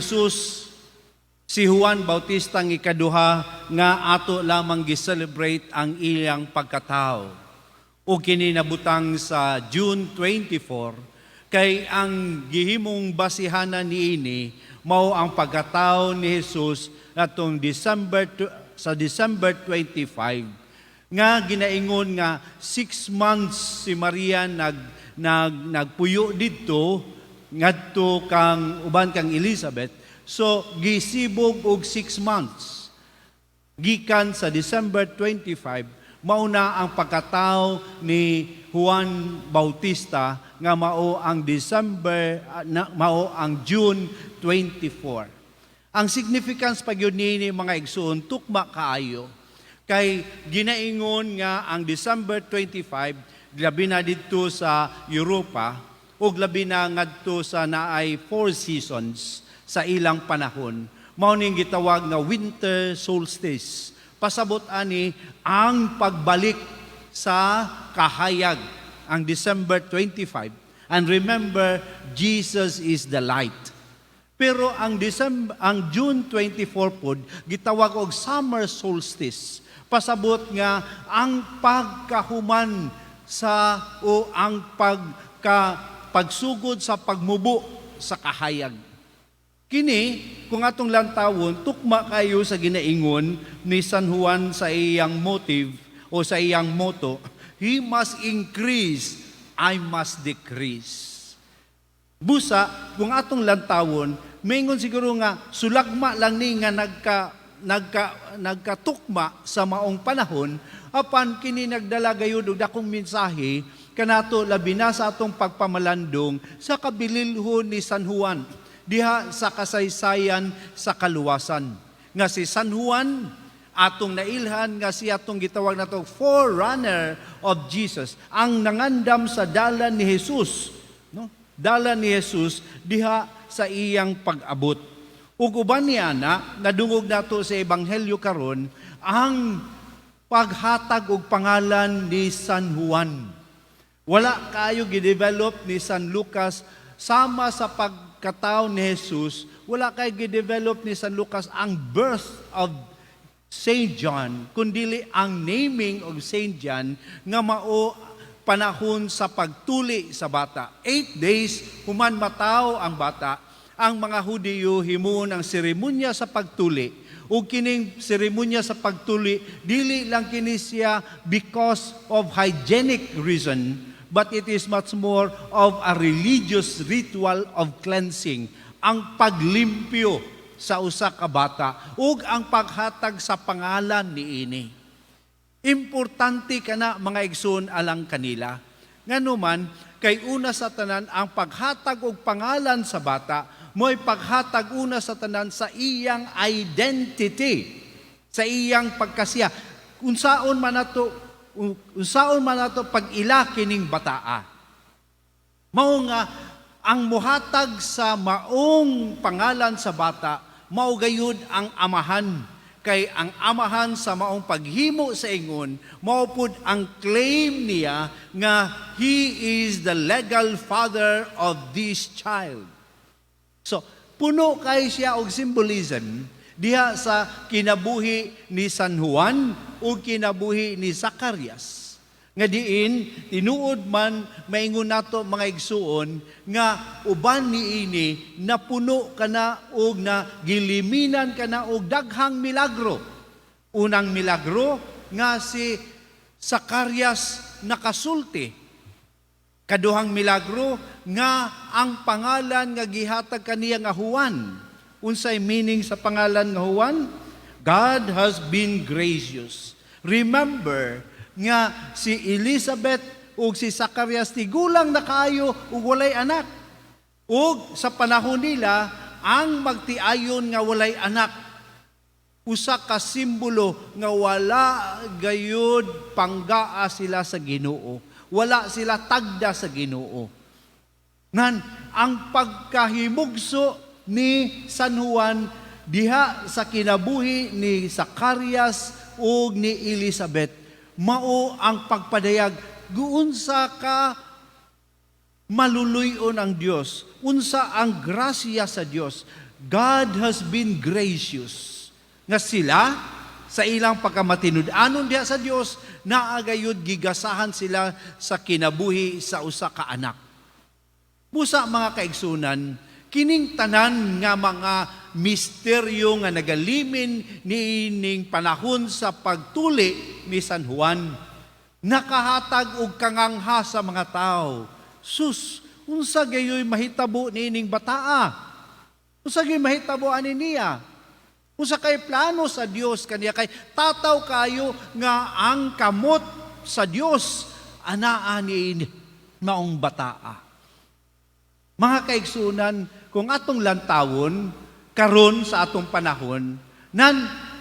Jesus, si Juan Bautista ang ikaduha nga ato lamang gi-celebrate ang iyang pagkatao. O kini nabutang sa June 24 kay ang gihimong basihanan niini mao ang pagkatao ni Jesus atong December sa December 25 nga ginaingon nga 6 months si Maria nag nag nagpuyo didto ngadto kang uban kang Elizabeth. So gisibog og 6 months gikan sa December 25, mao na ang pagkatao ni Juan Bautista nga mao ang December ah, na, mao ang June 24. Ang significance pa gyud niini, mga igsoon, tukma kaayo kay ginaingon nga ang December 25, labi na didto sa Europa ug labi na ngadto sa naay four seasons sa ilang panahon, mao ning gitawag nga winter solstice. Pasabot ani ang pagbalik sa kahayag ang December 25. And remember, Jesus is the light. Pero ang December, ang June 24 pod gitawag og summer solstice. Pasabot nga ang pagkahuman sa o ang pagsugod sa pagmubo sa kahayag. Kini, kung atong lantawon, tukma kayo sa ginaingon ni San Juan sa iyang motive o sa iyang motto, "He must increase, I must decrease." Busa, kung atong lantawon, maingon siguro nga sulagma lang ni nga nagka nagka nagkatukma sa maong panahon, apan kini nagdala gayud og dakong mensahe kanato, labi na sa atong pagpamalandong sa kabililhon ni San Juan diha sa kasaysayan sa kaluwasan. Nga si San Juan atong nailhan nga siya atong gitawag nato forerunner of Jesus, ang nangandam sa dalan ni Jesus, no? Dalan ni Jesus diha sa iyang pag-abot. Ug uban niya na nadungog nato sa ebanghelyo karon ang paghatag og pangalan ni San Juan. Wala kayo gidevelop ni San Lucas sama sa pagkatao ni Jesus, wala kay gidevelop ni San Lucas ang birth of Saint John, kundili ang naming of Saint John nga mao panahon sa pagtuli sa bata. 8 days human mataw ang bata, ang mga Hudiyo himuon ang seremonya sa pagtuli. Ug kining seremonya sa pagtuli, dili lang kini siya because of hygienic reason, but it is much more of a religious ritual of cleansing. Ang paglimpyo sa usa ka bata ug ang paghatag sa pangalan niini. Importante kana, mga igsoon, alang kanila. Nganuman, kay una sa tanan ang paghatag og pangalan sa bata, mo'y paghatag una sa tanan sa iyang identity, sa iyang pagkasiya. Unsaon man nato pag-ila kining bataa. Mao nga ang muhatag sa maong pangalan sa bata, mao gayud ang amahan, kay ang amahan sa maong paghimo sa ingon, mao pud ang claim niya nga he is the legal father of this child. So, puno kay siya og symbolism diha sa kinabuhi ni San Juan ug kinabuhi ni Zacarias. Nga diin tinuod man maingon nato, mga igsuon, nga uban niini napuno kana og na giliminan kana og daghang milagro. Unang milagro nga si Zacarias nakasulti. Kaduhang milagro nga ang pangalan nga gihatag kaniya nga Juan. Unsay meaning sa pangalan nga Juan? God has been gracious. Remember nga si Elizabeth ug si Zacarias tigulang na kaayo ug walay anak. Ug sa panahon nila, ang magtiayon nga walay anak, usa ka simbolo nga wala gayud panggaa sila sa Ginoo. Wala sila tagda sa Ginoo. Ngan ang pagkahimugso ni San Juan diha sa kinabuhi ni Zacarias ug ni Elizabeth mao ang pagpadayag guunsa ka Maluluy-on ang Dios. Unsa ang grasya sa Dios? God has been gracious. Nga sila sa ilang pagkamatinud-anon diha sa Dios, naa gayud gigasahan sila sa kinabuhi sa usa ka anak. Busa, mga kaigsunan, kining tanan nga mga misteryo nga nagalimin niining panahon sa pagtuli ni San Juan, nakahatag og kangangha sa mga tao. Sus, unsa gayoy mahitabo niining bataa? Unsa gayoy mahitabo ani niya? Unsa kay plano sa Dios kaniya, kay tataw kayo nga ang kamot sa Dios anaa ni maong bataa? Mga kaigsunan, kung atong lantawon karon sa atong panahon, nan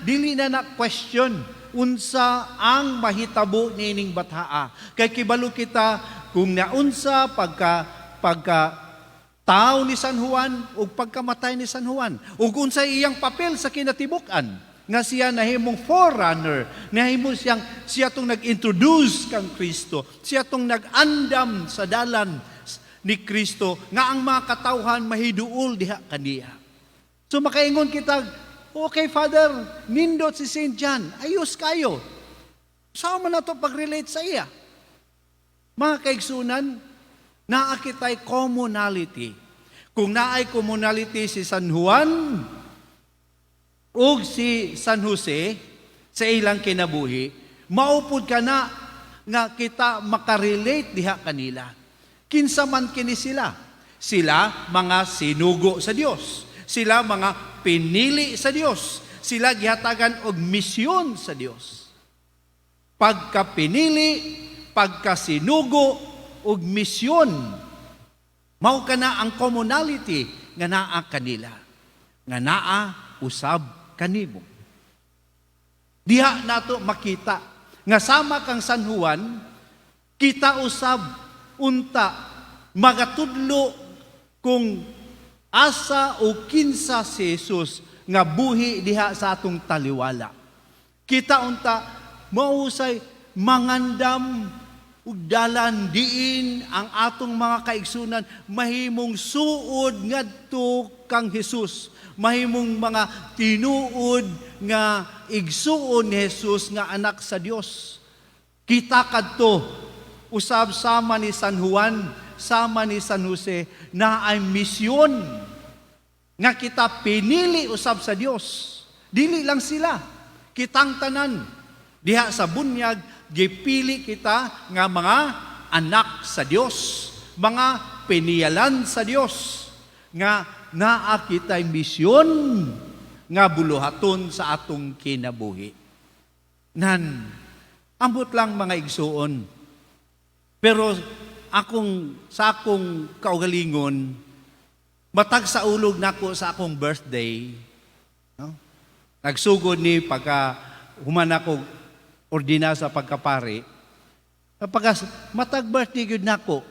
dili na na question unsa ang mahitabo niining bataa. Kay kibalo kita kung naunsa pagka pagka tao ni San Juan ug pagkamatay ni San Juan ug unsa iyang papel sa kinatibuk-an, nga siya nahimong forerunner, nahimo siyang siya tong nag-introduce kang Kristo, siya tong nag-andam sa dalan ni Kristo nga ang mga katawhan mahiduol diha kaniya. So makaingon kita, "Okay, Father, nindot si St. John, ayos kayo. Saan man nato pag-relate sa iya?" Mga kaigsunan, naa kitay commonality. Kung naay commonality si San Juan ug si San Jose sa ilang kinabuhi, maupod ka na nga kita makarelate diha kanila. Kinsa man kini sila? Sila mga sinugo sa Dios. Sila mga pinili sa Dios. Sila gihatagan og misyon sa Dios. Pagkapinili, pagkasinugo og misyon. Mao kana ang commonality nga naa kanila. Nga naa usab kanimo. Diha nato makita nga sama kang San Juan, kita usab unta magatudlo kung asa o kinsa si Jesus nga buhi diha sa atong taliwala. Kita unta mausay mangandam ug dalan diin ang atong mga kaigsunan mahimong suod ngadto kang Jesus, mahimong mga tinuod nga igsuon ni Jesus nga anak sa Dios. Kita kadto usab, sama ni San Juan, sama ni San Jose, na ay misyon nga kita pinili usab sa Dios. Dili lang sila, kitang tanan diha sa bunyag, gipili kita nga mga anak sa Dios, mga piniyalan sa Dios, nga naa kitay misyon nga buluhaton sa atong kinabuhi. Nan ambot lang, mga igsuon. Pero akong sa akong kaugalingon, matag sa ulog nako sa akong birthday, no? Nagsugod ni pagka human ako ordina sa pagkapari. Kapag matag birthday gyud nako,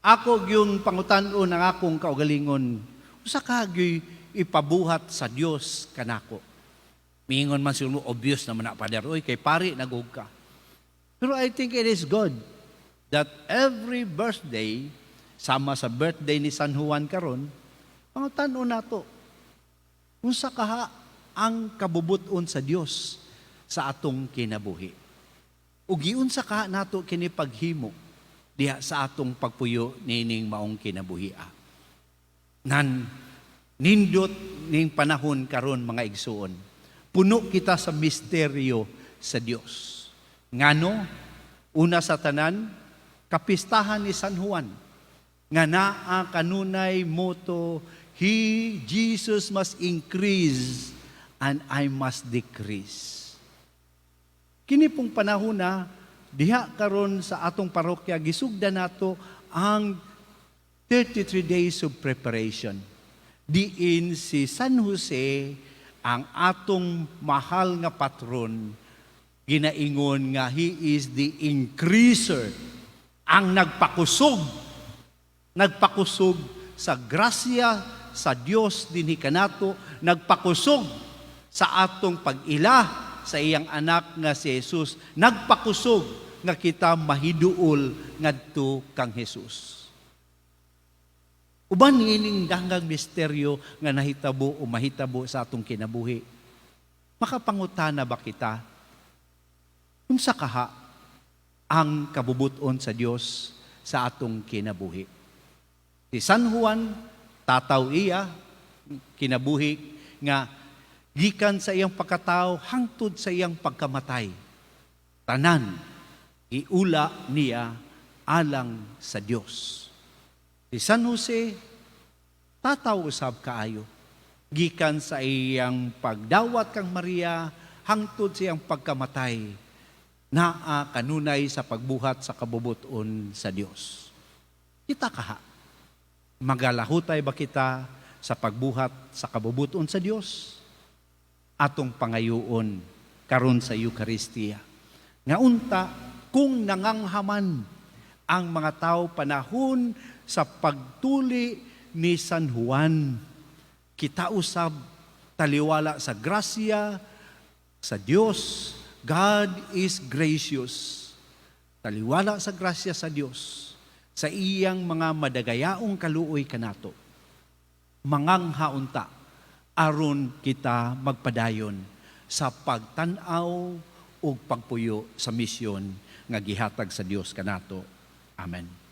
ako yung pangutan-on ang akong kaugalingon, usa ka gyud ipabuhat sa Dios kanako? Mingon man siguro, "Obvious naman na, Father. Oy, kay pari nagug ka." Pero I think it is good that every birthday, sama sa birthday ni San Juan karon, pangutan-on nato unsa kaha ang kabubut-on sa Dios sa atong kinabuhi. Ug giunsa ka nato kini paghimo diha sa atong pagpuyo niining maong kinabuhi? Nan nindot ning panahon karon, mga igsuon. Puno kita sa misteryo sa Dios. Ngano? Una sa tanan, kapistahan ni San Juan nga naa kanunay motto, "He, Jesus, must increase and I must decrease." Kini pong panahon na diha karon sa atong parokya, gisugdan nato ang 33 days of preparation. Diin si San Jose ang atong mahal nga patron, ginaingon nga he is the increaser, ang nagpakusog, nagpakusog sa grasya sa Dios dinhi kanato, nagpakusog sa atong pag-ila sa iyang anak nga si Jesus, nagpakusog nga kita mahiduol ngadto kang Jesus. Uban ining danggang misteryo nga nahitabo o mahitabo sa atong kinabuhi. Makapangutana ba kita? Unsa kaha ang kabubuton sa Dios sa atong kinabuhi? Si San Juan, tataw iya kinabuhi nga gikan sa iyang pagkatao hangtod sa iyang pagkamatay. Tanan giula niya alang sa Dios. Si San Jose, tataw usab kaayo. Gikan sa iyang pagdawat kang Maria hangtod sa iyang pagkamatay, naa kanunay sa pagbuhat sa kabubuton sa Dios. Kita kaha, magalahutay ba kita sa pagbuhat sa kabubuton sa Dios? Atong pangayoon karon sa Eucharistia. Nga unta kung nanganghaman ang mga tao panahon sa pagtuli ni San Juan, kita usab, taliwala sa grasya sa Dios. God is gracious. Taliwala sa grasya sa Dios, sa iyang mga madagayaong kaluoy kanato, mangangha unta aron kita magpadayon sa pagtan-aw ug pagpuyo sa misyon nga gihatag sa Dios kanato. Amen.